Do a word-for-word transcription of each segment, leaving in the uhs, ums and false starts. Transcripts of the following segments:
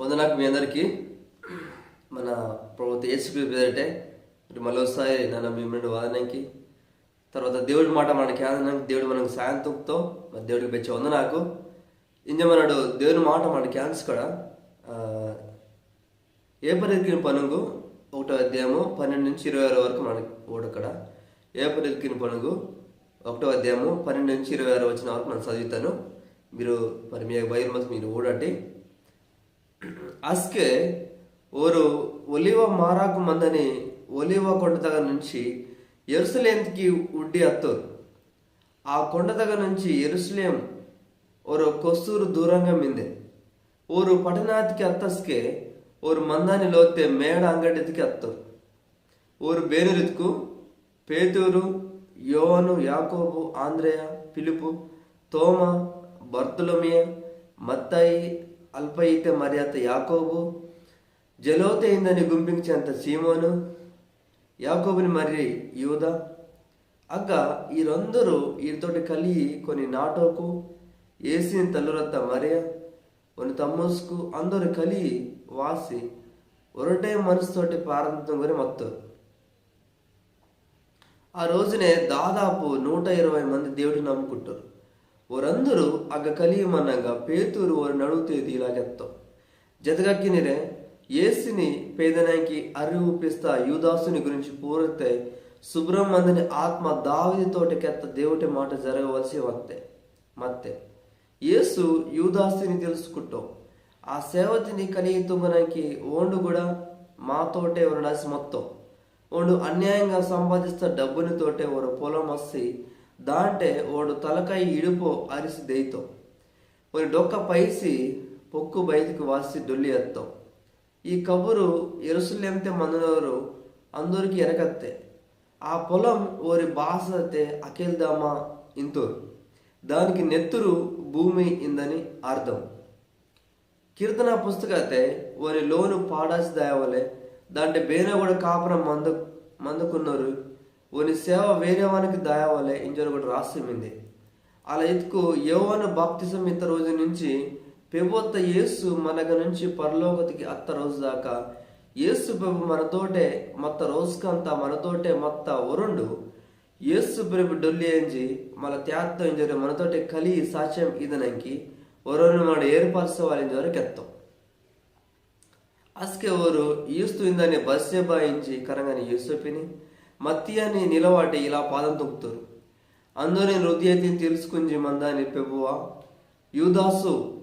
వందనాకు మీ అందరికీ. మన ప్రభుత్వ యేసుక్రీస్తు పేదటే మరి మరోసారి నన్ను మీ ముందు వాదనకి, తర్వాత దేవుడి మాట మనకి ఆదరణకి దేవుడు మనకు సాయం తుంపుతో మరి దేవుడికి మెచ్చే వందనాకు. ఇంజమన్నాడు దేవుని మాట మనకి ఆన్సుకోడా. ఏ పరిధికిన పనుంగు ఒకటో అధ్యాయము పన్నెండు నుంచి ఇరవై ఆరు వరకు మనకి ఊడక్కడ. ఏ పరిధికిన పనుంగు ఒకటో అధ్యాయము పన్నెండు నుంచి ఇరవై ఆరు వచ్చిన వరకు నన్ను చదువుతాను. మీరు మరి మీ యొక్క బైబిల్ మొత్తం మీరు ఊడటి. అస్కే ఓరు ఒలివ మారాకు మందని ఒలివ కొండ దగ్గర నుంచి ఎరుసలేంకి ఉడ్డి అత్తోరు. ఆ కొండ దగ్గర నుంచి ఎరుసలేం ఓరు కొస్తూరు దూరంగా మిందే. ఓరు పట్టణాతికి అత్తస్కే ఓరు మందాని లోతే మేడ అంగడితికి అత్తోరు. ఓరు బేనురిత్కు పేతురు, యోవాను, యాకోబు, ఆంద్రేయ, ఫిలిపు, తోమ, బర్తొలొమియ, మత్తాయి, అల్పయితే మరియత్త యాకోబు, జలోతే ఇందని గుంపింగ్ చెంత సీమోను, యాకోబుని మర్రి యూద. అగ్గ ఈరందరూ ఈరితోటి కలియి కొని నాటోకు, ఏసిని తల్లురత్త మరియ, ఓని తమ్ముస్కు అందరూ కలియి వాసి ఒరటే మనసుతోటి పారంతుంగొరి మత్తోరు. ఆ రోజునే దాదాపు నూట ఇరవై మంది దేవుడిని నమ్ముకుంటారు. ఓరందరూ అగ్గ కలియి మన్నంగా పేతురు ఓరి నడువుతేది ఇలా కెత్తో. జతగక్కినిరే ఏసిని పేదనాంకి అర్రి ఊపిస్తా యూదాసుని గురించి పూరతే సుబ్రహ్మందని ఆత్మ దావీదుతోటి కెత్త దేవుటి మాట జరగవలసి వత్తే మత్తే. యేసు యూదాసుని తెలుసుకుట్టో. ఆ సేవతిని కలియి తుంగనాంకి ఓండు కూడా మాతోటే ఒరడాసి మత్తో. ఓండు అన్యాయంగా సంపాదిస్త డబ్బునితోటే ఒరొ పొలం అస్సి దాంటే ఓండు తలకాయి ఇడుపో అరిసి దెయితో. ఓని డొక్క పైసి పొక్కు బయటికి వాసి డొల్లి అత్తో. ఈ కబురు యెరూషలేంతే మందనోరు అందోరికి ఎరకత్తే. ఆ పొలం ఓరి బాసతే అకెల్దామా ఇంతోరు. దానికి నెత్తురు భూమి ఇందని అర్థం. కీర్తన పుస్తకతే ఓని లోను పాడాసి దాయవలే, దాంటే బేన కూడా కాపురం మంద మందుకున్నారు. ఓని సేవ వేరేవానికి దాయవలే ఇంజోరు కూడా రాసి మిందే. అలా ఇత్కు యోవాను బాప్తిసం ఇత్త రోజు నుంచి పెబొత్త యేసు మనగ నుంచి పరలోకతికి అత్త రోజు దాకా యేసు ప్రభు మనతోటే మత్త రోజుకంతా మనతోటే మత్త ఒరుండు. యేసు ప్రభు డొల్లి ఏంజి మళ్ళా తేత్తో ఇంజోరు మనతోటే కలియి సాక్ష్యం ఈదనంకి ఒరోని మన ఏర్పరచవాలింజోరు కెత్తో. అస్కే ఓరు యూస్తు ఇందని బర్సేబా ఇంజి కరంగని యూసోపిని మత్తియాని నిలవాటి ఇలా పాదం తుంగ్తోరు. అందోని హృదయతిని తెలుసుకుంజి మందాని పెబువా యూదాసు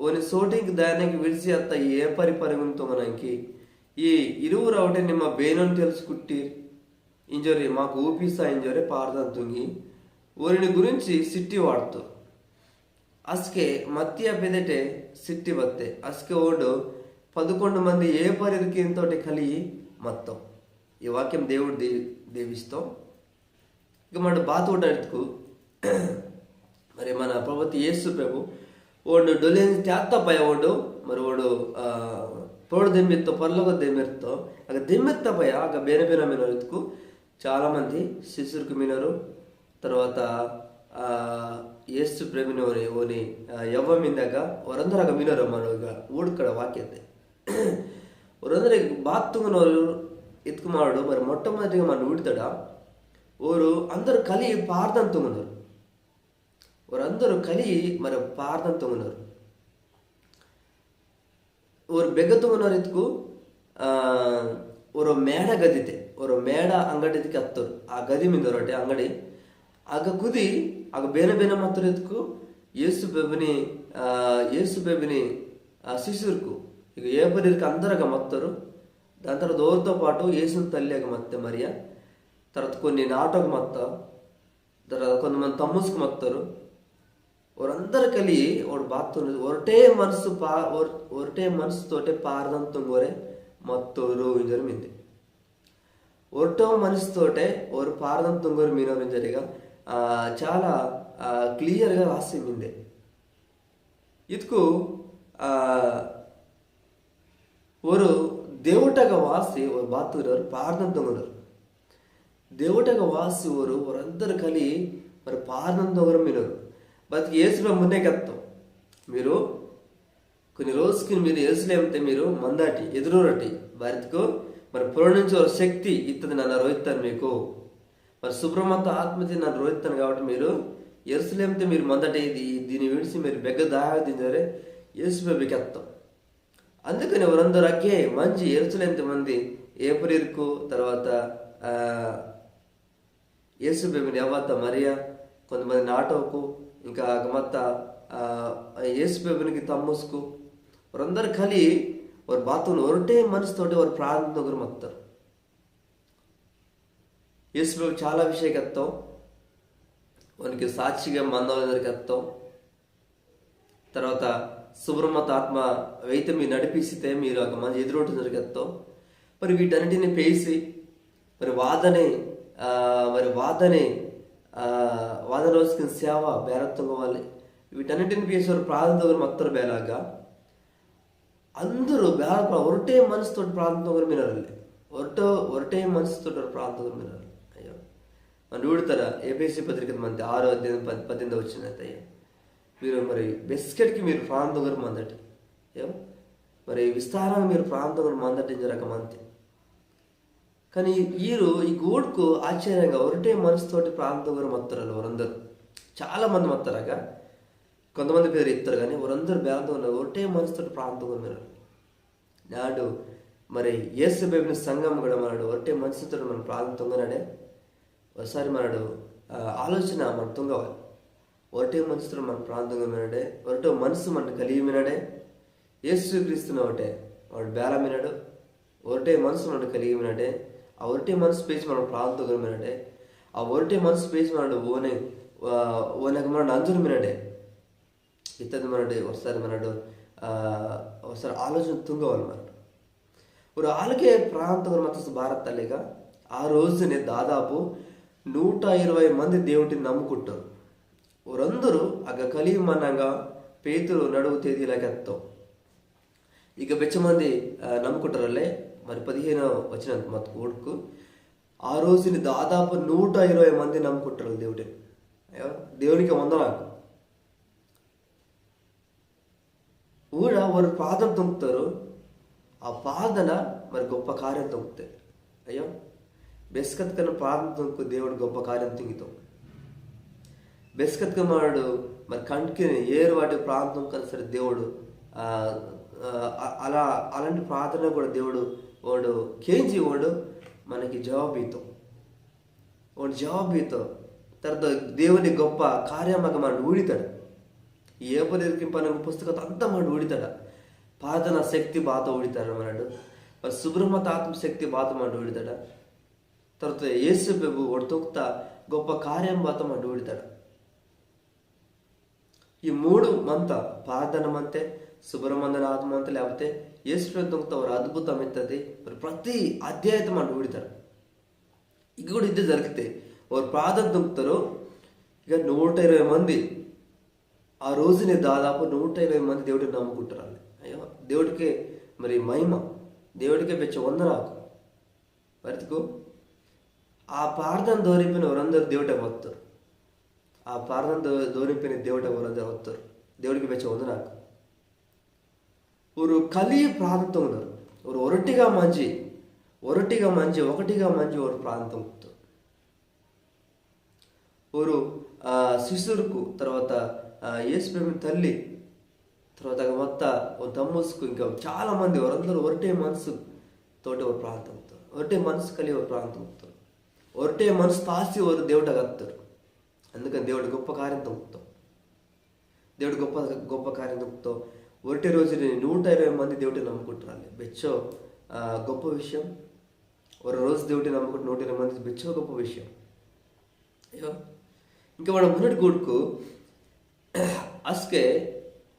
ఓని సోటింకి దాయనకి విడిసి అత్త ఈ ఏపరి పరిగుని తుంగనంకి ఈ ఇరువురు అవుటే నిమ్మ బేనోని తెలుసుకుట్టిర్ ఇంజోరి మాకు ఊపిసా ఇంజోరి పార్దం తుంగి ఓరిని గురించి సిట్టి వాడ్తోరు. అస్కే మత్తియా పెదెటే సిట్టి వత్తే. అస్కే ఓండు పదకొండు మంది ఏపరిర్కింతోటి కలియి మత్తో. ఈ వాక్యం దేవుడు దీ దీవిస్తో. ఇక మన బాత ఊడటకు మరి మన ప్రభుత్వ యేసు ప్రభు ఓండు డొల్లి ఏంజి తేత్త పయ ఓండు మరి ఓండు, ఆ, పొడు దెమ్మిత్తో పరలోక దెమ్మిర్తో. అగ దెమ్మిత్త పయ అగ బేన బేన మినోరు ఇత్కు చాలా మంది శిష్యుర్కు మినోరు. తర్వాత, ఆ, యేసు ప్రభుని ఓని, ఓని, ఆ, యవ్వ మిందగ ఓరందరగ మినోరు మనోగ ఊడ్కడ వాక్యతే. ఓరందరగ బాత్తుంగనోరు ఇత్కు మాడు మరి మొట్టమొదటిగా మన ఊడితడ ఓరు అందరు కలియి పార్దం తుంగనోరు. ఓరందరు కలియి మరి పార్దం తుంగనోరు. ఓరు బెగ్గ తుంగనోరు ఇత్కు, ఆ, ఒరో మేడ గదితే, ఒరో మేడ అంగడితికి అత్తోరు. ఆ గది మిందొరటే అంగడి. అగ కుది, అగ బేన బేన మత్తోరు ఇత్కు, యేసు బెబిని, ఆ, యేసు బెబిని, ఆ, శిష్యుర్కు. ఇక ఏపరిర్కు అందరగ మత్తోరు. దాని తర్వాత ఓరితో పాటు యేసుని తల్లి అగ మత్తే మరియ. తర్వాత కొన్ని నాటోకు మత్త. తర్వాత కొంతమంది తమ్ముస్కు మత్తోరు. ఓరందరు కలియి ఓరు బాత్తున్నారు. ఒరటే మనసు పా-, ఒర-, ఒరటే మనసుతోటే పార్దం తుంగోరే మత్తోరు ఇంజోరు మిందే. ఒరటో మనసుతోటే ఓరు పార్దం తుంగోరు మినోరు ఇంజోరిగా, ఆ, చాలా, ఆ, clear గా రాసి మిందే. ఇత్కు, ఆ, ఓరు దేవుటగ వాసి ఓరు బాత్తున్నారు, పార్దం తుంగనోరు. దేవుటగ వాసి ఓరు, ఓరందరు కలియి మరి పార్దం తుంగోరు మినోరు. బతికి యేసు ప్రభు మున్నే కెత్తో. మీరు కొన్ని రోజుకి మీరు యెరూషలేంతే మీరు మందాటి, ఎదురూరటి. బారిత్కు మరి పొర్రొ నుంచి ఒక శక్తి ఇత్తది నన్న రోయిత్తాను మీకు. మరి శుభ్రమత్త ఆత్మతి నన్న రోయిత్తాను కాబట్టి మీరు యెరూషలేంతే మీరు మందాటి. ఇది దీని విడిసి మీరు బెగ్గ దాయవద్దు ఇంజోరె యేసు ప్రభు కెత్తో. అందుకని ఓరందరు అగ్గే మంజి యెరూషలేంతే మంది ఏపరీర్కు తర్వాత, ఆ, యేసు ప్రభుని అవ్వత్త మరియ, కొంతమంది నాటోకు, ఇంకా అగ మత్త, ఆ, యేసు ప్రభునికి తమ్ముస్కు, ఓరందరు కలి, ఓరు బాతును ఒరటే మనసుతోటి ఓరు ప్రార్థన తుంగోరు మత్తోరు. యేసు ప్రభు చాలా విషయ కెత్తో, ఓనికి సాక్షిగా మందోరు కెత్తో, తర్వాత శుభ్రమత్త ఆత్మ వెయితే మీరు నడిపిస్తే మీరు అగ మంజి ఎదురూరటి ఇంజోరె కెత్తో. మరి వీటన్నిటిని పేసి, మరి వాదనే, ఆ, మరి వాదనే, ఆ, వాదన రోజుకి సేవ బేరత్వంగా వాళ్ళు. వీటన్నిటిని పేసి ఓరు ప్రార్థన తుంగోరు మత్తోరు బేలాగా. అందరూ బేల ప్ర-, ఒరటే మనసుతోటి ప్రార్థన తుంగోరు మినోరల్లే. ఒరటో, ఒరటే మనసుతోటి ఓరు ప్రార్థన తుంగోరు మినోరల్లే. అయ్యో. మన ఊడితారా? ఎఫెసీ పత్రిక మంతే ఆరో అధ్యాయం పద్-, పద్దెనిమిదో వచనం అయితే అయ్యో. మీరు మరి బెస్కెట్కి మీరు ప్రార్థన తుంగోరు మందాటి. అయ్యో. మరి విస్తారంగా మీరు ప్రార్థన తుంగోరు మందాటి ఇంజోరె అగ మంతే. కానీ ఈరు ఈ గూడ్కు ఆశ్చర్యంగా ఒరటే మనసుతోటి ప్రార్థన తుంగోరు మత్తోరు ఓరందరు. చాలా మంది మత్తోరు అగ. కొంతమంది పేరు ఇత్తోరు కానీ ఓరందరు బేల తుంగోరు ఒరటే మనసుతోటి ప్రార్థన తుంగోరు మినోరు. నాడు మరి యేసు ప్రభుని సంఘం కూడా మనడు ఒరటే మనసుతోటి మన ప్రార్థన తుంగనాడే. ఒకసారి మనడు, ఆ, ఆలోచన మన తుంగవాలి. ఒరటే మనసుతోటి మన ప్రార్థన తుంగ మినడే, ఒరటే మనసు మన కలిగి మినడే. యేసు క్రీస్తుని ఒకటే, వాడు బేల మినడు. ఒరటే మనసు మన కలిగి మినడే. ఆ ఒరటే మనసు పేసి మన ప్రార్థన తుంగ మినడే. ఆ ఒరటే మనసు పేసి మనడు ఓనే, ఆ, ఓనకు మనడు అంజోరు మినడే. ఇత్తది మనడు ఒకసారి మనడు, ఆ, ఒకసారి ఆలోచన తుంగవాలి మనడు. ఓరు ఆలకే ప్రార్థన తుంగోరు మత్తోరు భారత్ తల్లిగా ఆ రోజునే దాదాపు నూట ఇరవై మంది దేవుటిని నమ్ముకుత్తోరు. ఓరందరూ అగ కలియి మనంగా పేతురు నడువు తేదీలా కెత్తో. ఇక బెచ్చ మంది, ఆ, నమ్ముకుత్తోరల్లే మరి పదిహేనో వచనం మత్కు ఊడ్కు. ఆ రోజుని దాదాపు నూట ఇరవై మంది నమ్ముకుత్తోరు దేవుటిని. అయ్యో, దేవునికి వందనాకు. ఊడ ఓరు ప్రార్థన తుంగ్తోరు, ఆ ప్రార్థన మరి గొప్ప కార్యం తుంగ్తే. అయ్యో, బెస్కత్కన ప్రార్థన తుంగ్కు దేవుడు గొప్ప కార్యం తుంగితో. బెస్కత్క మనడు మరి కండ్కిని ఏరు వాటి ప్రార్థన తుంగ్కన సరే దేవుడు, ఆ, ఆ, అలా, అలాంటి ప్రార్థన కూడా దేవుడు ఓండు కేంజి ఓండు మనకి జవాబు ఇతో. ఓండు జవాబు ఇతో. తర్వాత దేవుని గొప్ప కార్యమగ మనడు ఊడితాడు. ఈ ఏపరిర్కిన పని పుస్తకత అంతా మనడు ఊడితాడు. ప్రార్థన శక్తి బాత ఊడితాడు మనడు. మరి శుభ్రమత ఆత్మ శక్తి బాత మనడు ఊడితాడు. తర్వాత యేసు ప్రభు ఓండు తుంగ్త గొప్ప కార్యం బాత మనడు ఊడితాడు. ఈ మూడు మంత, ప్రార్థన మంతే, శుభ్రమందన ఆత్మ మంతే, లేకపోతే యేసు ప్రభు తుంగ్త ఒక అద్భుతం ఇత్తది. మరి ప్రతి అధ్యాయత మనడు ఊడితాడు. ఇక కూడా ఇదే జరిగితే, ఓరు ప్రార్థన తుంగ్తోరు, ఇక నూట ఇరవై మంది, ఆ రోజునే దాదాపు నూట ఇరవై మంది దేవుటిని నమ్ముకుత్తోరు. అయ్యో, దేవుటికే మరి మహిమ, దేవుటికే బెచ్చ వందనాకు. బారిత్కు ఆ ప్రార్థన దోరింపిన ఓరందరు దేవుటె వత్తోరు. ఆ ప్రార్థన దో-, దోరింపిన దేవుటె ఓరందరు వత్తోరు. దేవుటికి బెచ్చ వందనాకు. ఓరు కలియి ప్రార్థన తుంగనోరు. ఓరు ఒరటిగా మంజి, ఒరటిగా మంజి, ఒకటిగా మంజి ఓరు ప్రార్థన తుంగ్తోరు. ఓరు, ఆ, శిష్యుర్కు, తర్వాత, ఆ, యేసు ప్రభుని తల్లి, తర్వాత అగ మత్త ఓ తమ్ముస్కు, ఇంకా చాలా మంది, ఓరందరు ఒరటే మనసు తోటి ఓరు ప్రార్థన తుంగ్తోరు. ఒరటే మనసు కలియి ఓరు ప్రార్థన తుంగ్తోరు. ఒరటే మనసు తాసి ఓరు దేవుటగ అత్తోరు. అందుకని దేవుడు గొప్ప కార్యం తుంగ్తో. దేవుడు గొప్ప, గొప్ప కార్యం తుంగ్తో. ఒరటే రోజుని నూట ఇరవై మంది దేవుటిని నమ్ముకుత్తోరు. బెచ్చో, ఆ, గొప్ప విషయం. ఒరో రోజు దేవుటిని నమ్ముకుత్త నూట ఇరవై మంది బెచ్చో గొప్ప విషయం. అయ్యో, ఇంకా మన మున్నటి కూడుకు అస్కే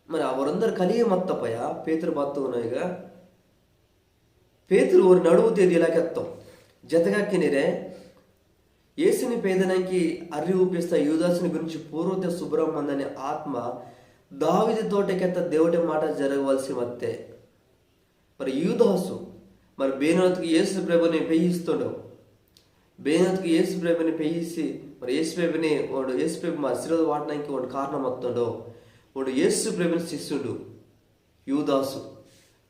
మరి ఆ ఓరందరు కలియి మత్తపయ పేతురు బాత తుంగనోయిగ. పేతురు ఓరి నడువు తేదీలా కెత్తో. జతగాక్కినిరే, యేసుని పేదనంకి అర్రి ఊపిస్త యూదాసుని గురించి పూర్వతే శుభ్రమందని ఆత్మ దావీదు తోటే కెత్త దేవుటె మాట జరగవలసి మత్తే. మరి యూదాసు, మరి బేనోత్కు యేసు ప్రభుని పెయిస్తోండో. బేనోత్కు యేసు ప్రభుని పెయిసి, మరి యేసు ప్రభుని, ఓండు యేసు ప్రభు మరి సిలువ వాటనంకి ఓండు కారణం అత్తోండో. ఓండు యేసు ప్రభుని శిష్యుండు. యూదాసు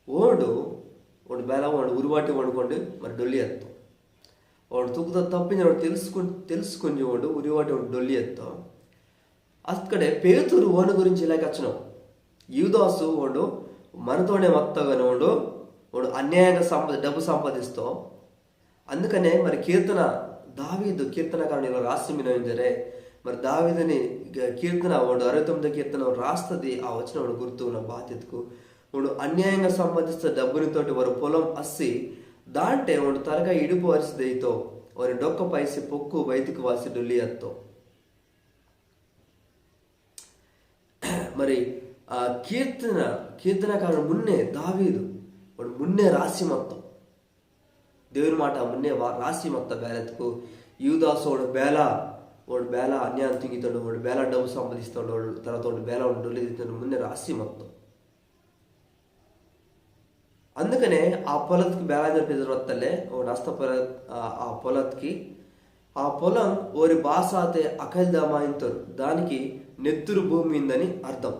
ఓండు, ఓండు బేల ఓండు ఉరివాటి ఓండు కొండు మరి డొల్లి అత్తో. ఓండు తుకుత తప్పిన ఓండు తెలుసుకు-, తెలుసుకుంజి ఓండు ఉరివాటి ఓండు డొల్లి అత్తో. అస్కడే పేతురు ఓని గురించి ఇలా కచ్చనో. యూదాసు ఓండు మనతోనే మత్తగానే ఓండు, ఓండు అన్యాయంగా సంపద-, డబ్బు సంపాదిస్తో. అందుకనే మరి కీర్తన, దావీదు కీర్తనకారుడు ఇలా రాసి మినో ఇంజరే. మరి దావీదుని గ-, కీర్తన ఓండు అరవై తొమ్మిదో కీర్తన రాస్తది ఆ వచనం ఓండు గుర్తు ఉన్న బాధ్యతకు. ఓండు అన్యాయంగా సంపాదిస్త డబ్బునితోటి ఓరు పొలం అస్సి దాంటే ఓండు తరగా ఇడుపు వరిసి దెయితో. ఓని డొక్క పైసి పొక్కు బయటికి వాసి డొల్లి అత్తో. మరి ఆ కీర్తన, కీర్తనకారుడు మున్నే దావీదు, ఓండు మున్నే రాసి మత్తో. దేవుని మాట మున్నే వా-, రాసి మత్తో బేలెత్కు. యూదాసు ఓండు బేల, ఓండు బేల అన్యాయం తుంగితోండు, ఓండు బేల డబ్బు సంపాదిస్తోండు, ఓండు తర్వాత ఓండు బేల ఓండు డొల్లి దిత్తోండు మున్నే రాసి మత్తో. అందుకనే ఆ పొలత్కి బేల ఇంజోర్ పేరు వత్తలే, ఓ నష్ట పొల, ఆ, ఆ పొలత్కి, ఆ పొలం ఓరి బాసాతే అకల్దమా ఇంతోరు, దానికి నెత్తురు భూమి ఇందని అర్థం.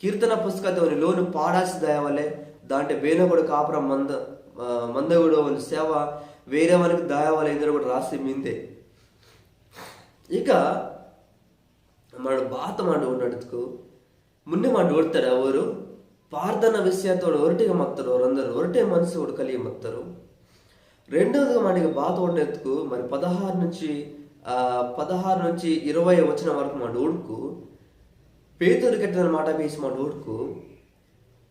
కీర్తన పుస్తకతే ఓని లోను పాడాసి దయవలే, దాంటే బేనగోడు కాపురం మంద, ఆ, మందగోడు ఓని సేవ వేరే వానికి దయవలే ఇందరు కూడా రాసి మిందే. ఇక మన బాత మాట ఊడినట్టుకు మున్నే మాట ఊడతాడు. ఓరు ప్రార్థన విషయతోడు ఒరటిగా మత్తారు, ఓరందరూ ఒరటే మనసు ఓడు కలిగి మత్తారు. రెండవదిగా మనకి బాత ఊడినెత్తుకు మరి పదహారు నుంచి, ఆ, పదహారు నుంచి ఇరవై వచనం వరకు మాట ఊడుకు, పేతురు కెత్తిన మాట పేసి మాట ఊడుకు,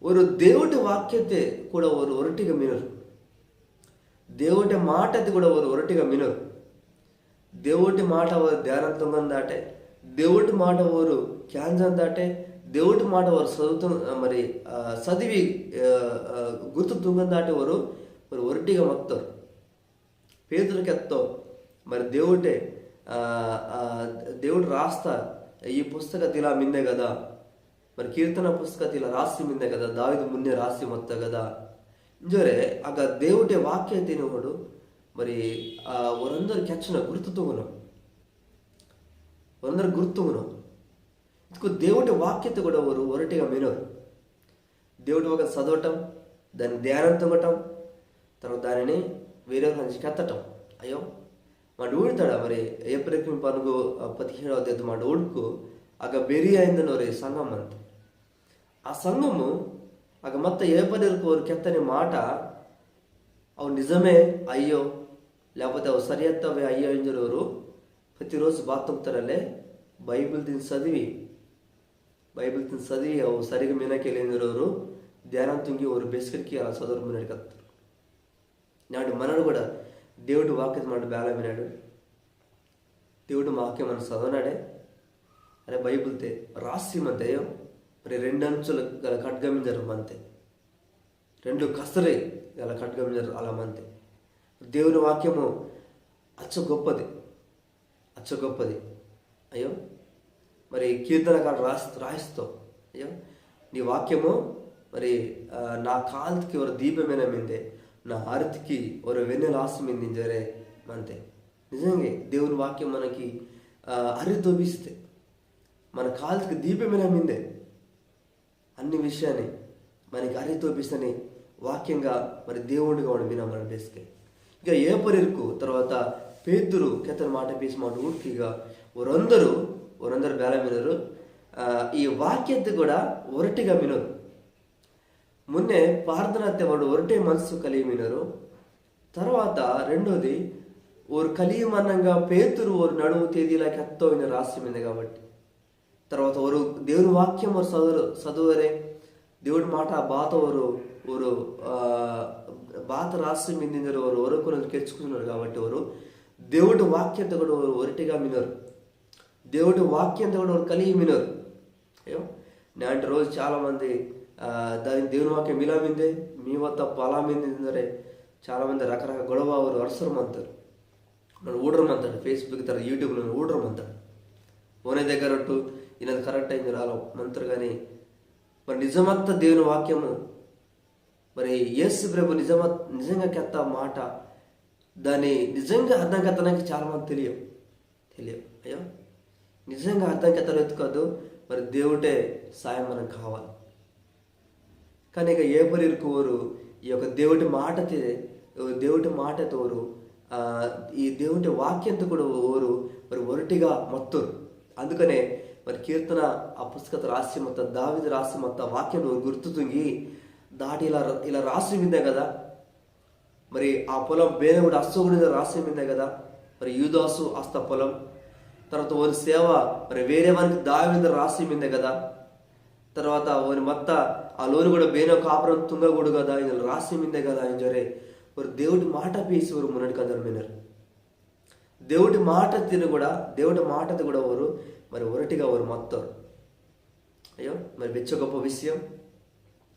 ఓరు దేవుటి వాక్యతే కూడా ఓరు ఒరటిగా మినరు. దేవుటి మాటతే కూడా ఓరు ఒరటిగా మినరు. దేవుటి మాట ఓరు ధ్యానం తుంగందాటే, దేవుటి మాట ఓరు కేంజందాటే, దేవుటి మాట ఓరు చదువుతు-, ఆ, మరి, ఆ, చదివి, ఆ, ఆ, గుర్తు తుంగందాటే ఓరు, ఓరు ఒరటిగా మత్తోరు. పేతురు కెత్తో, మరి దేవుటే, ఆ, ఆ, దేవుడు రాస్తా ఈ పుస్తకతే ఇలా మిందే కదా, మరి కీర్తన పుస్తకతే ఇలా రాసి మిందే కదా, దావీదు మున్నే రాసి మత్తో కదా. ఇంజోరే అగ దేవుటే వాక్య తినోడు, మరి, ఆ, ఓరందరు కెచ్చిన గుర్తు తుంగను. ఓరందరు గుర్తు తుంగను. ఇందుకు దేవుటే వాక్యతే కూడా ఓరు ఒరటిగా మినరు. దేవుటి వాక్యం చదవటం, దాన్ని ధ్యానం తుంగటం, తర్వాత దానిని వేరే వారికి కెత్తటం. అయ్యో, మాట ఊడతాడా మరి? ఏప్రిల్ పనుగు, ఆ, పదిహేడవ తేదీ మాట ఊడుకు, అగ బెరి అయిందని ఒరే సంఘం అంతే. ఆ సంఘము అగ మత్త ఏపరిర్కు ఓరు కెత్తని మాట, అవు నిజమే అయ్యో, లేకపోతే అవు సరియత్తవే అయ్యో ఇంజోరు ప్రతిరోజు బాత తుంగ్తారలే, బైబిల్ తిని చదివి, బైబిల్ తిని చదివి, అవు సరిగా మినకెళ్ళి ఇంజోరు ధ్యానం తుంగి ఓరు బెస్కెట్కి అలా చదవరు మున్నెడు కత్తారు. నాడు మనడు కూడా దేవుటి వాక్యతే మనడు బేల మినాడు. దేవుటి వాక్యం మన చదవనాడే. అరే బైబిల్తే రాసి మంతే అయ్యో, మరి రెండు అంచులు గల ఖడ్గం ఇంజోరు మంతే, రెండు కసరే గల ఖడ్గం ఇంజోరు అలా మంతే. దేవుని వాక్యము అచ్చ గొప్పది, అచ్చ గొప్పది. అయ్యో, మరి కీర్తనకారుడు రాస్-, రాయిస్తో, అయ్యో, నీ వాక్యము మరి, ఆ, నా కాల్తికి ఒరో దీపమైన మిందే, నా అరితికి ఒరో వెన్నెలాసి మిందింజరే మంతే. నిజంగా దేవుని వాక్యం మనకి, ఆ, అరి తోపిస్తే, మన కాల్తికి దీపమైన మిందే. అన్ని విషయాన్ని మనకి అరి తోపిస్తని వాక్యంగా మరి దేవుడిగా వాడు మిన మన బేస్కే. ఇక ఏపరిర్కు తర్వాత పేతురు కెత్తని మాట పేసి మాట ఊడికిగా ఓరందరూ, ఓరందరూ బేల మినరు. ఆ, ఈ వాక్యతే కూడా ఒరటిగా మినరు. మున్నే ప్రార్థన అత్తే వాడు ఒరటే మనసు కలిగి మినరు. తర్వాత రెండోది, ఓరు కలిగి మన్నంగా పేతురు ఓరు నడుము తేదీలా కెత్తో ఇంజి రాసి మిందే కాబట్టి. తర్వాత ఓరు దేవుని వాక్యం ఓరు చదువు, చదువరే, దేవుడి మాట బాత ఓరు, ఓరు, ఆ, బాత రాసి మిందింజరు ఓరు, ఓరు కూడా కెచ్చుకున్నారు కాబట్టి ఓరు దేవుడి వాక్యతే కూడా ఓరు ఒరటిగా మినరు. దేవుడి వాక్యతే కూడా ఓరు కలిగి మినరు. అయ్యో, నేంటి రోజు చాలామంది, ఆ, దాని దేవుని వాక్యం ఇలా మిందే, మీ వద్ద అలా మిందింజరే, చాలామంది రకరకాల గొడవ ఓరు అరసరం అంటారు. నన్ను ఊడరమంతాడు, Facebook తర్వాత YouTube నన్ను ఊడరమంతాడు. ఓనే దగ్గర ఒట్టు, ఈయనది కరెక్ట్ అయింది రాలో మంతరు కానీ, మరి నిజమత్త దేవుని వాక్యము, మరి యేసు ప్రభు నిజమత్-, నిజంగా కెత్త మాట, దాన్ని నిజంగా అర్థం కెత్తడానికి చాలా మంది తెలియవు, తెలియవు. అయ్యో, నిజంగా అర్థం కెత్తడం ఎత్తుకోవద్దు. మరి దేవుడే సాయం మనకు కావాలి. కనుక ఏపరిర్కు ఓరు ఈ యొక్క దేవుటి మాటతే, దేవుటి మాటతోరు, ఆ, ఈ దేవుటి వాక్యంతో కూడా ఓరు, ఓరు ఒరటిగా మత్తోరు. అందుకనే మరి కీర్తన ఆ పుస్తకత రాసి మత్త, దావీదు రాసి మత్త వాక్యం ఓరు గుర్తు తుంగి దాటి ఇలా, ఇలా రాసి మిందే కదా. మరి ఆ పొలం బేనో కూడా అస్సో కూడా రాసి మిందే కదా. మరి యూదాసు అస్త పొలం, తర్వాత ఓని సేవ మరి వేరే వానికి దావీదు రాసి మిందే కదా. తర్వాత ఓని మత్త ఆ లోను కూడా బేనో కాపురం తుంగకూడదు కదా, ఇందులో రాసి మిందే కదా ఇంజోరే. ఓరు దేవుటి మాట పేసి ఓరు మున్నటికి అందరు మినరు. దేవుటి మాట తిని కూడా, దేవుటి మాటది కూడా ఓరు మరి ఒరటిగా ఓరు మత్తోరు. అయ్యో, మరి బెచ్చ గొప్ప విషయం.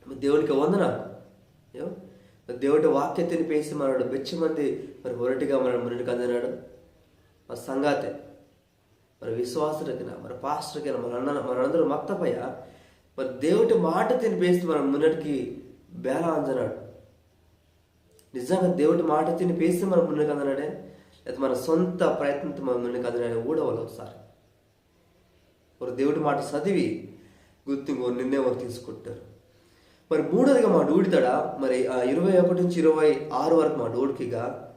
మరి దేవునికి వందనాలు. అయ్యో, మరి దేవుటి వాక్యతిని పేసి మనడు బెచ్చ మంది మరి ఒరటిగా మనడు మున్నటికి అందనాడు. మరి సంగాతే, మరి విశ్వాసులకిన, మరి పాస్టర్కిన, మన అన్న, మనందరూ మత్తపయ్య మరి దేవుటి మాటతిని పేసి మనం మున్నటికి బేల అంజనాడు. నిజంగా దేవుటి మాటతిని పేసి మనం మున్నటికి అందనాడే, లేకపోతే మన సొంత ప్రయత్నంతో మనం మున్నటికి అందనాడే ఊడవాలి ఒకసారి. ఓరు దేవుటి మాట చదివి గుర్తింపు నిన్నే ఓరు తీసుకుంటారు. మరి మూడోదిగా మాట ఊడితాడా, మరి ఆ ఇరవై ఒకటి నుంచి ఇరవై ఆరు వరకు మాట ఊడికిగా,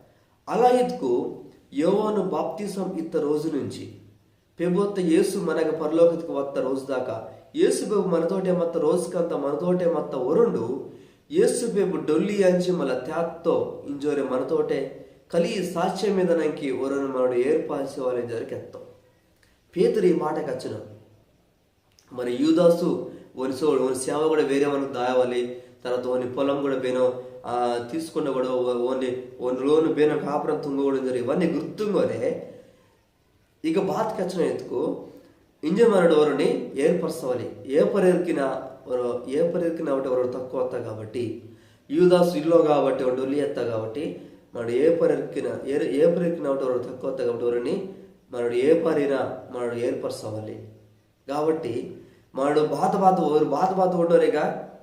అలా ఇత్కు యోవాను బాప్తిసం ఇత్త రోజు నుంచి పెబొత్త యేసు మనగ పరలోకతికి వత్త రోజు దాకా, యేసు పెబు మనతోటే మత్త రోజుకంత మనతోటే మత్త ఒరుండు, యేసు పెబు డొల్లి అంచి మళ్ళా తేత్తో ఇంజోరే మనతోటే కలియి సాక్ష్యం మీద నంకి ఒరను మనడు ఏర్పరచవాలి ఇంజోరే కెత్తో. పేతురు ఈ మాట కచ్చును. మరి యూదాసు ఓని సో-, ఓని సేవ కూడా వేరే మనకు దాయవాలి, తర్వాత ఓని పొలం కూడా బేనో, ఆ, తీసుకున్న కూడా ఓ-, ఓని, ఓని లోను బేనో కాపురం తుంగకూడదు ఇంజోరే ఇవన్నీ గుర్తుంగోరే. ఇక బాత కచ్చిన ఎత్తుకు ఇంజ మనడు ఓరిని ఏర్పరచవాలి. ఏపరిర్కిన ఓరు, ఏపరిర్కిన ఒకటి ఓరు తక్కువ వత్త కాబట్టి, యూదాసు ఇల్లో కాబట్టి, ఓండు డొల్లి ఎత్త కాబట్టి, మనడు ఏపరిర్కిన, ఏర్-, ఏపరిర్కిన ఒకటి ఓరు తక్కువ వత్త కాబట్టి, ఓరిని మనడు ఏపరిన మనడు ఏర్పరచవాలి. కాబట్టి మనడు బాత బాత, ఓరు బాత బాత ఉండోరేగా,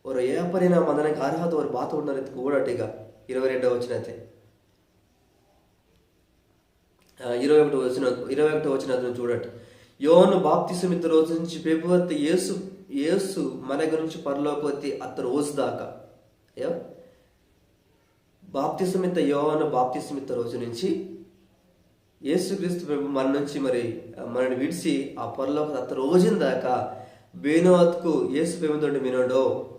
ఓరు ఏపరిన మందనకి అర్హత ఓరు బాత ఉండోరు ఎత్తుకు ఊడటిగా. ఇరవై రెండవ వచనతే. ఆ, ఇరవై ఒకటి వచన, ఇరవై ఒకటి వచనం అతను చూడండి. యోహాను బాప్తిసం ఇత్త రోజు నుంచి పెబు వత్త యేసు, యేసు మన గురించి పరలోకవతి అత్త రోజు దాకా. ఏ? బాప్తిసం ఇత్త యోహాను బాప్తిసం ఇత్త రోజు నుంచి యేసుక్రీస్తు ప్రభు మన నుంచి మరి, ఆ, మనని విడిచి ఆ పరలోక అత్త రోజున దాకా బేనో అత్కు యేసు ప్రభుతోటి మినోడో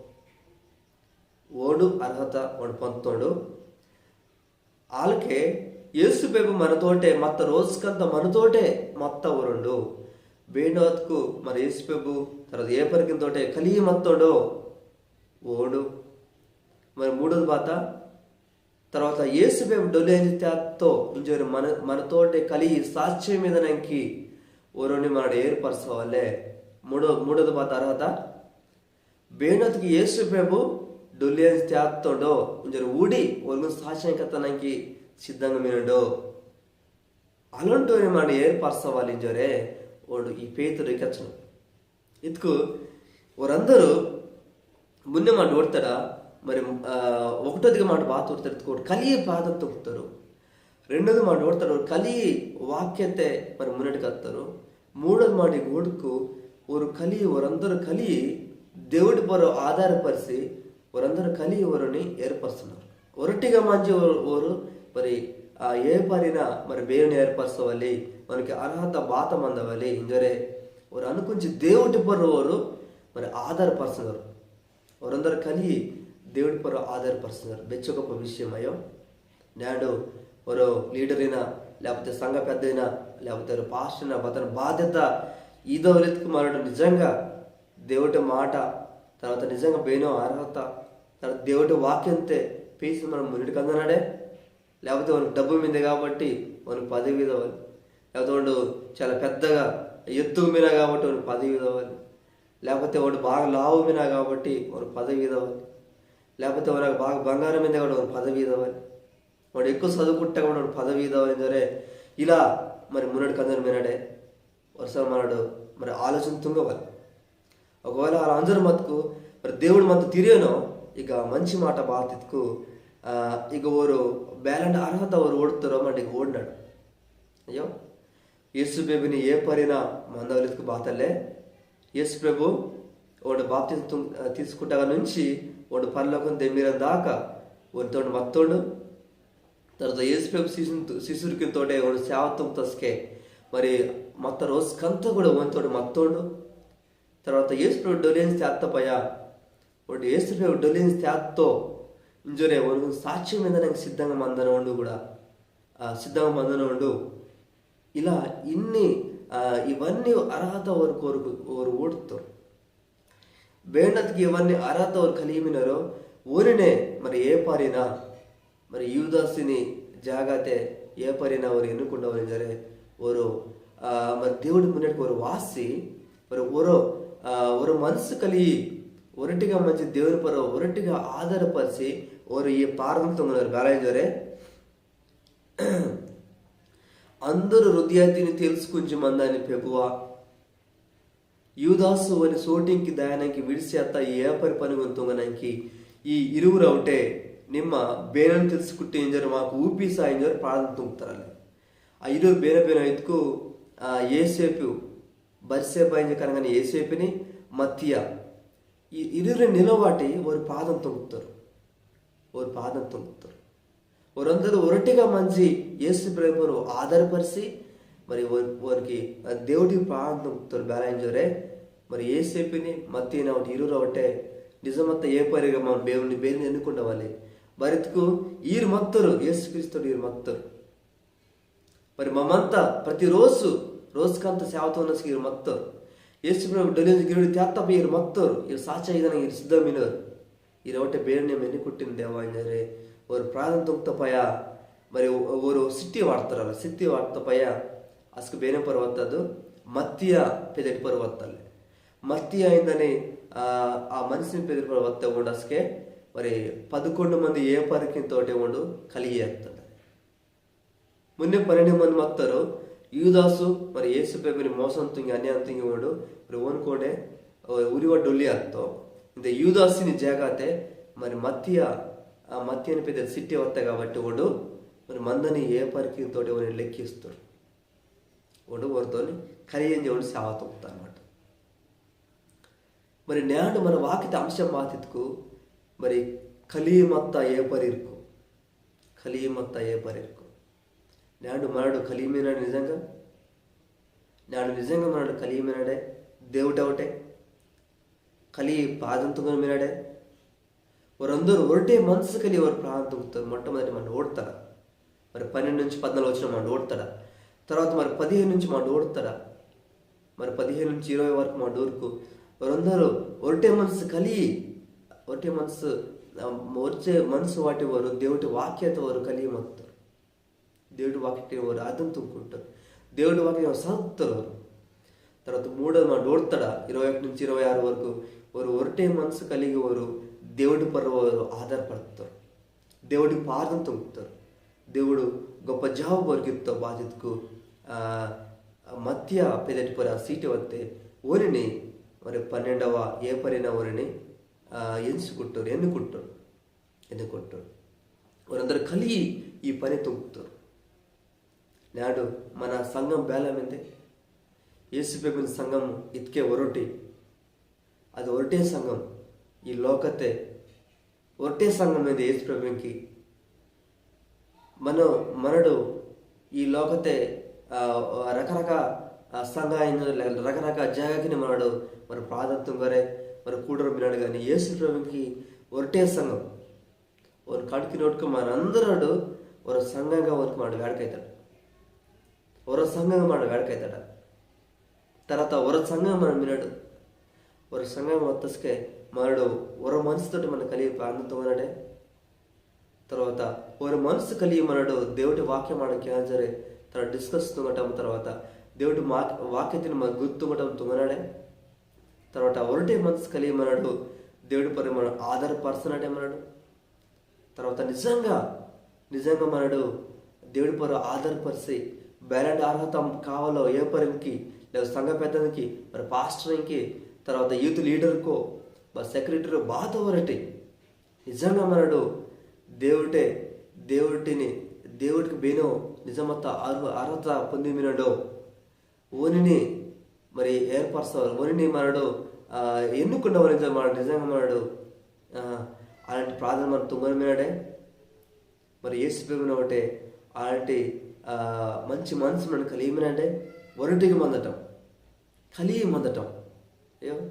ఓడు అర్హత ఓడు పొందుతోడు. ఆలకే యేసు ప్రభు మనతోటే మత్త రోజుకంత మనతోటే మత్త ఒరుండు. బేనో అత్కు మరి యేసు ప్రభు తర్వాత ఏపరికినతోటే కలియి మత్తోడో ఓడు. మరి మూడోది బాత, తర్వాత యేసు ప్రభు డొల్లి అంజి తేత్తో ఇంజోరి మన, మనతోటే కలియి సాక్ష్యం మీద నంకి ఒరోని మనడు ఏర్పరచవాలే. మూడో, మూడోది బాత అర్హత, బేనో అత్కు యేసు ప్రభు డొల్లి అంజి తేత్తోడో ఇంజోరి ఊడి ఒరుగు సాక్ష్యం కెత్తనంకి సిద్ధంగా మినోడో. అలంటోని మనడు ఏర్పరచవాలి ఇంజోరే ఓడు ఈ పేతురు కెచ్చను. ఇత్కు ఓరందరూ మున్నే మాట ఓడతాడా మరి, ఆ, ఒకటోదిగా మాట బాత ఓడతాడు ఇత్కు కలియి ప్రార్థన తొక్కుతారు. రెండోది మాట ఓడతాడు కలియి వాక్యతే మరి మున్నటికి వస్తారు. మూడోది మాట ఈ ఊడుకు ఓరు కలియి, ఓరందరూ కలియి దేవుటి పొర్రో ఆధారపరిచి ఓరందరూ కలియి ఓరిని ఏర్పరుస్తున్నారు. ఒరటిగా మంచి ఓరు, ఓరు మరి ఆ ఏపరిన మరి బేనోని ఏర్పరచవాలి, మనకి అర్హత బాత మందవాలి ఇంజోరే ఓరు అనుకుంచి దేవుటి పొర్రో ఓరు మరి ఆధారపరుస్తున్నారు. ఓరందరూ కలియి దేవుటి పొర్రో ఆధారపరుస్తున్నారు. బెచ్చ గొప్ప విషయం అయ్యో. నేడు ఒరో లీడర్ అయినా, లేకపోతే సంఘ పెద్ద అయినా, లేకపోతే ఒరో పాస్టర్ అయినా, అతని బాధ్యత ఈదవలెత్తుకు మనడు నిజంగా దేవుటి మాట, తర్వాత నిజంగా బేనో అర్హత, తర్వాత దేవుటి వాక్యంతే పేసి మనం మున్నటికి అందనాడే. లేకపోతే ఓనికి డబ్బు మిందే కాబట్టి ఓనికి పదవి ఈదవాలి, లేకపోతే ఓండు చాలా పెద్దగా ఎత్తు మినా కాబట్టి ఓనికి పదవి ఈదవాలి, లేకపోతే ఓండు బాగా లావు మినా కాబట్టి ఓనికి పదవి ఈదవాలి, లేకపోతే ఓనికి బాగా బంగారం మిందే కాబట్టి ఓనికి పదవి ఈదవాలి, ఓండు ఎక్కువ చదువుకుంటే కాబట్టి ఓనికి పదవి ఈదవాలి ఇంజోరే ఇలా మరి మున్నటికి అందరు మినడే. ఒకసారి మనడు మరి ఆలోచన తుంగవాలి. ఒకవేళ అలా అందరు మత్కు మరి దేవుడు మత్త తిరియోనో ఇక మంచి మాట బాత ఇత్కు, ఆ, ఇక ఓరు బేలాంటి అర్హత ఓరు ఓడుతారో మనడు ఇక ఓడినాడు. అయ్యో, యేసు ప్రభుని ఏపరిన మందవలెత్తుకు బాతలే. యేసు ప్రభు ఓండు బాప్తిసం తుం-, ఆ, తీసుకుంటాగా నుంచి ఓండు పరలోకం దెమ్మిరం దాకా ఓనితోటి మత్తోండు. తర్వాత యేసు ప్రభు శిశు-, శిశుర్కిని తోటే ఓండు సేవ తుంగ్తస్కే. మరి మత్త రోజుకంతా కూడా ఓనితోటి మత్తోండు. తర్వాత యేసు ప్రభు డొలియన్స్ తేత్తపయ. ఓండు యేసు ప్రభు డొలియన్స్ తేత్తో ఇంజోరే ఓండు సాక్ష్యం ఈదనంకి సిద్ధంగా మందనోండు కూడా. ఆ, సిద్ధంగా మందనోండు. ఇలా ఇన్ని, ఆ, ఇవన్నీ అర్హత ఓరు కోరుకు, ఓరు ఊడుతోరు. బేనత్కి ఇవన్నీ అర్హత ఓరు కలియి మినోరో, ఓరినే మరి ఏపరిన, మరి యూదాసుని జాగాతే ఏపరిన ఓరు ఎన్నుకుండవలింజోరే, ఓరు, ఆ, మరి దేవుడి మున్నటికి ఓరు వాసి, మరి ఓరో, ఆ, ఓరో మనసు కలియి, ఒరటిగా మంచి దేవుని పరో, ఒరటిగా ఆధారపరిచి, ఓరు ఈ పారంతో ఉన్నారు బేలాయింజోరే. అందరు హృదయతిని తెలుసుకుంచి మందని పెబువా. యూదాసు ఓని సోటింకి దాయనంకి విడిసి అత్త ఈ ఏపరి పని తుంగనంకి ఈ ఇరువురవుటే నిమ్మ బేనన్ తెలుసుకుట్టి ఇంజోరు మాకు ఊపిసా ఇంజోరు పారం తుంగ్తోరలే. ఆ ఇరువురు బేన బేన ఇత్కు, ఆ, యేసేపు, బర్సేబా ఇంజ కనగని యేసేపిని మత్తియా. ఈ ఇరువురు నిలవాటి ఓరు పాదం తుంగ్తోరు. ఓరు పాదం తుంగ్తోరు. ఓరందరు ఒరటిగా మంచి యేసు ప్రభును ఆధారపరిచి, మరి ఓ-, ఓరికి, ఆ, దేవుడి పాదం తుంగ్తోరు బేలాయింజోరే. మరి యేసేపిని మత్తియా ఒకటి ఇరువురు ఒకటే నిజమత్త ఏపరిగా మన దేవుని బేరుని ఎన్నుకుండవాలి. బరిత్కు ఈరు మత్తోరు, యేసుక్రీస్తుడు ఈరు మత్తోరు. మరి మమంతా ప్రతిరోజు, రోజుకంతా సేవ తుంగనస్కి ఈరు మత్తోరు. యేసు ప్రభు డొలియన్స్ గిరుడి తేత్తప ఈరు మత్తోరు. ఈరు సాక్ష్య ఈదన ఈరు సిద్ధమినోరు. ఈరవటే బేరుని మెని కుట్టిన దేవా ఇంజోరే. ఓరు ప్రార్థన తుంగ్తపయ. మరి ఓ-, ఓరు సిట్టి వాట్తోరల, సిట్టి వాట్తపయ. అస్కు బేనే పర్వత్తదు, మత్తియా పెదటి పర్వత్తలే. మత్తియా ఇందని, ఆ, ఆ మనిషిని పెదటి పర్వత్త ఓండు అస్కే, మరి పదకొండు మంది ఏపరికిని తోటే ఓండు కలియి అత్తోండు. మున్నే పన్నెండు మంది మత్తోరు, యూదాసు, మరి యేసు ప్రభుని మోసం తుంగి, అన్యాయం తుంగి ఓండు, మరి ఓన్కోండే, ఓ, ఉరివ డొల్లి అత్తో. ఇంత యూదాసుని జాగాతే, మరి మత్తియా, ఆ మత్తియాని పెద్ద సిట్టి వత్త కాబట్టి ఓండు, మరి మందని ఏపరికిని తోటే ఓని లెక్కిస్తోరు. ఓండు ఓరితోని కలియి ఇంజి ఓండు సేవ తుంగ్తా అనమాట. మరి నేండు మన వాక్యత అంశం మాతిత్కు, మరి కలియి మత్త ఏపరిర్కు. కలియి మత్త ఏపరిర్కు. నేండు మనడు కలియి మినడే నిజంగా? నేండు నిజంగా మనడు కలియి మినడే? దేవుడవటే? కలియి పాదం తుంగని మినడే? ఓరందరు ఒరటే మనసు కలియి ఓరు ప్రార్థన తుంగ్తోరు. మొట్టమొదటి మన ఓడతాడా? మరి పన్నెండు నుంచి పద్నాలుగు వచనం మన ఓడతాడా? తర్వాత మరి పదిహేను నుంచి మన ఓడతాడా? మరి పదిహేను నుంచి ఇరవై వరకు మన ఓర్కు ఓరందరు ఒరటే మనసు కలియి, ఒరటే మనసు, ఆ, ఒరటే మనసు వాటి ఓరు దేవుడి వాక్యత ఓరు కలియి మత్తోరు. దేవుడి వాక్యతిని ఓరు అర్థం తుంగ్తోరు. దేవుడి వాక్యం ఓరు చదువుతోరు ఓరు. తర్వాత మూడోది మన ఓడతాడా? ఇరవై ఒకటి నుంచి ఇరవై ఆరు వరకు ఓరు ఒరటే మనసు కలియి ఓరు దేవుడి పర్వ ఓరు ఆధారపడతోరు. దేవుడి పాదం తుంగ్తోరు. దేవుడు గొప్ప జవాబు ఓరికి ఇత్తో బాతిత్కు, ఆ, మత్తియా పెదటి పొర సీటు వత్తే ఓనిని మరి పన్నెండవ ఏపరిన ఓనిని, ఆ, ఎంచుకుట్టోరు, ఎన్నుకుట్టోరు, ఎన్నుకుట్టోరు. ఓరందరు కలియి ఈ పని తుంగ్తోరు. నేండు మన సంఘం బేల మిందే. యేసు ప్రభుని సంఘం ఇత్కే ఒరటి. అది ఒరటే సంఘం. ఈ లోకతే ఒరటే సంఘం మిందే యేసు ప్రభునికి. మన, మనడు ఈ లోకతే, ఆ, రకరక, ఆ, సంఘ అయిన లే-, రకరక జాగాకిని మనడు మరి ప్రార్థన తుంగోరే, మరి కూడోరు మినడు కానీ యేసు ప్రభునికి ఒరటే సంఘం. ఓని కడుకు నోడుకు మనందరడు ఒరో సంఘంగా ఓనికి మనడు వేడకైతాడు. ఒరో సంఘంగా మనడు వేడకైతాడు. తర్వాత ఒరో సంఘం మన మినడు. ఒరో సంఘం వత్తస్కే మనడు ఒరో మనసుతోటి మన కలియి ప్రార్థన తుంగనడే. తర్వాత ఒరో మనసు కలియి మనడు దేవుడి వాక్యం మనడు కేంజోరే. తర్వాత డిస్కస్ తుంగటం, తర్వాత దేవుడి మా-, వాక్యతిని మన గుర్తు తుంగటం తుంగనడే. తర్వాత ఒరటే మనసు కలియి మనడు దేవుడి పరి మన ఆధారపరచనడే మనడు. తర్వాత నిజంగా, నిజంగా మనడు దేవుడి పర ఆధారపరిచి, బేలాంటి అర్హత కావాలో ఏపరికి, లేదా సంఘ పెద్దనికి, మరి పాస్టర్కి, తర్వాత యూత్ లీడర్కో, మరి సెక్రటరీ బాత ఒరటి. నిజంగా మనడు దేవుడే, దేవుడిని, దేవుడికి బేనో నిజమత్త అర్హ-, అర్హత పొంది మినడో. ఓనిని మరి ఏర్పరచవాలి, ఓనిని మనడు ఆ, ఎన్నుకున్నవారు నిజం మన నిజంగా మనడు, ఆ, అలాంటి ప్రార్థన మన తుంగని మినడే. మరి యేసు ప్రభుని ఒకటే అలాంటి, ఆ, మంచి మనసు మనం కలిగి మినడే. ఒరటికి మందటం, కలిగి మందటం, అయ్యో,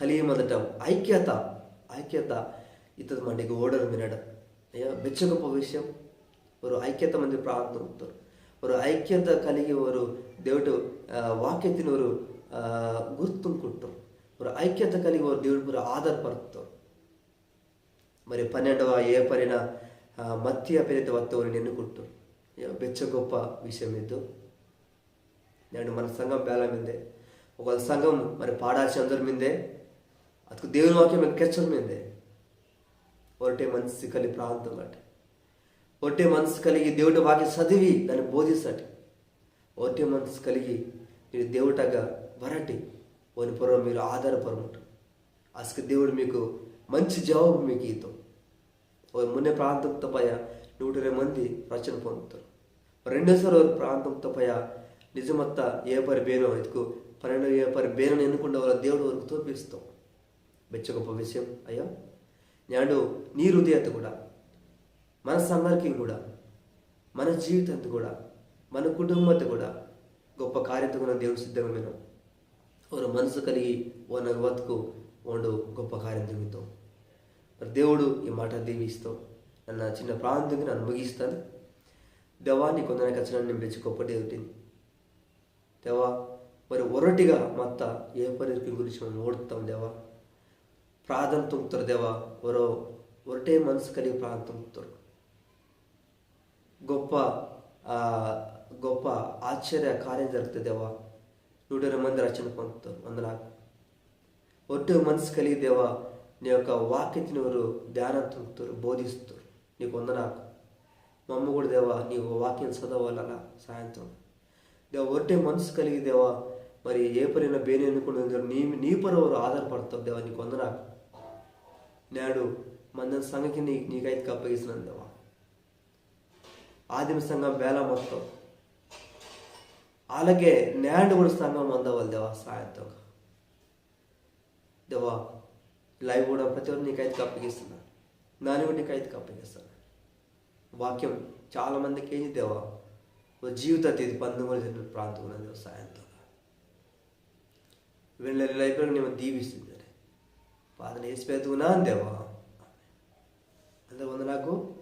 కలిగి మందటం, ఐక్యత, ఐక్యత ఇత్తది మనకి ఓడరు మినడం. అయ్యో, బెచ్చ గొప్ప విషయం. వారు ఐక్యత మంది ప్రార్థన అవుతారు. వారు ఐక్యత కలిగి వారు దేవుడు, ఆ, వాక్యతిని వారు, ఆ, గుర్తుంచుకుంటారు. వారు ఐక్యత కలిగి వారు దేవుడి మీద ఆధారపడుతారు. మరి పన్నెండవ ఏ పరిన, ఆ, మత్తి అపేరిత వత్తవని ఎన్నుకుంటారు. అయ్యో, బెచ్చ గొప్ప విషయం ఇద్దు. నేడు మన సంఘం బేల మిందే. ఒకవేళ సంఘం మరి పాడాచి అందరు మిందే, అతకు దేవుని వాక్యం కెచ్చరు మిందే. ఒరటే మనసు కలిగి ప్రార్థన కట్టే. ఒరటే మనసు కలిగి దేవుడి వాక్యం చదివి దాన్ని బోధిస్తాడు. ఒరటే మనసు కలిగి మీరు దేవుటగా వరటి, ఓని పొర మీరు ఆధారపడమంటారు. అసలు దేవుడు మీకు మంచి జవాబు మీకు ఇద్దాం. ఓ మున్నే ప్రార్థన తపయ నూట ఇరవై మంది రక్షణ పొందుతారు. రెండోసారి ఓరు ప్రార్థన తపయ నిజమత్త ఏ పరి బేనో ఎత్తుకు పన్నెండు ఏ పరి బేనో ఎన్నుకుండా వాళ్ళ దేవుడు వరకు తోపిస్తాం. బెచ్చ గొప్ప విషయం అయ్యా. నేడు నీ హృదయత కూడా, మన సంఘానికి కూడా, మన జీవితంతో కూడా, మన కుటుంబంతో కూడా గొప్ప కార్యత కూడా దేవుడు సిద్ధంగా మినో. ఓరు మనసు కలిగి ఓ నగవత్కు ఓండు గొప్ప కార్యం తుంగితో. మరి దేవుడు ఈ మాట దీవిస్తో. నన్న చిన్న ప్రార్థనకి నన్ను ముగిస్తాను. దేవా, నీకు వందనాకు కచ్చనని నేను బెచ్చి గొప్ప దేవుడిని. దేవా, మరి ఒరటిగా మత్త ఏ పరిస్థితి గురించి మనం ఓడుతాం దేవా. ప్రార్థన తుంగుతారు దేవా, ఒరో ఒరటే మనసు కలిగి ప్రార్థన తుంగుతారు. గొప్ప, ఆ, గొప్ప ఆశ్చర్య కార్యం జరుగుతుంది దేవా. నూట ఇరవై మంది రక్షణ పొందుతారు. వందనాకు. ఒట్టు మనసు కలిగి దేవా, నీ యొక్క వాక్యతిని వారు ధ్యానం తుంగుతారు, బోధిస్తారు. నీకు వందనాకు. మమ్మ కూడా దేవా, నీ వాక్యం చదవాలలా సాయంత్రం. దేవా, ఒట్టే మనసు కలిగి దేవా, మరి ఏ పరిన బేని అనుకుంటుందో నీ, నీ పరవరు ఆధారపడతారు దేవా, నీకు వందనాకు. నేడు మందని సంఘకి నీ, నీకైతే అప్పగిస్తున్నాను దేవా. ఆదిమ సంఘం బేల మొత్తం. అలాగే నేడు కూడా సంఘం అందవాలి దేవా సాయంత్రం. దేవా, లైవ్ కూడా ప్రతి ఒక్కరు నీకైతే అప్పగిస్తున్నా. నాని కూడా నీకైతే అప్పగిస్తున్నా. వాక్యం చాలా మందికి ఏంది దేవా, ఓ జీవిత తీది పంతొమ్మిది జరిగిన ప్రాంతం దేవా సాయంత్రం. వెళ్ళే లైఫ్ నేను దీవిస్తుంది. ప్రార్థన చేసి పెట్టుకున్నాను దేవా. అందరూ వందనాకు.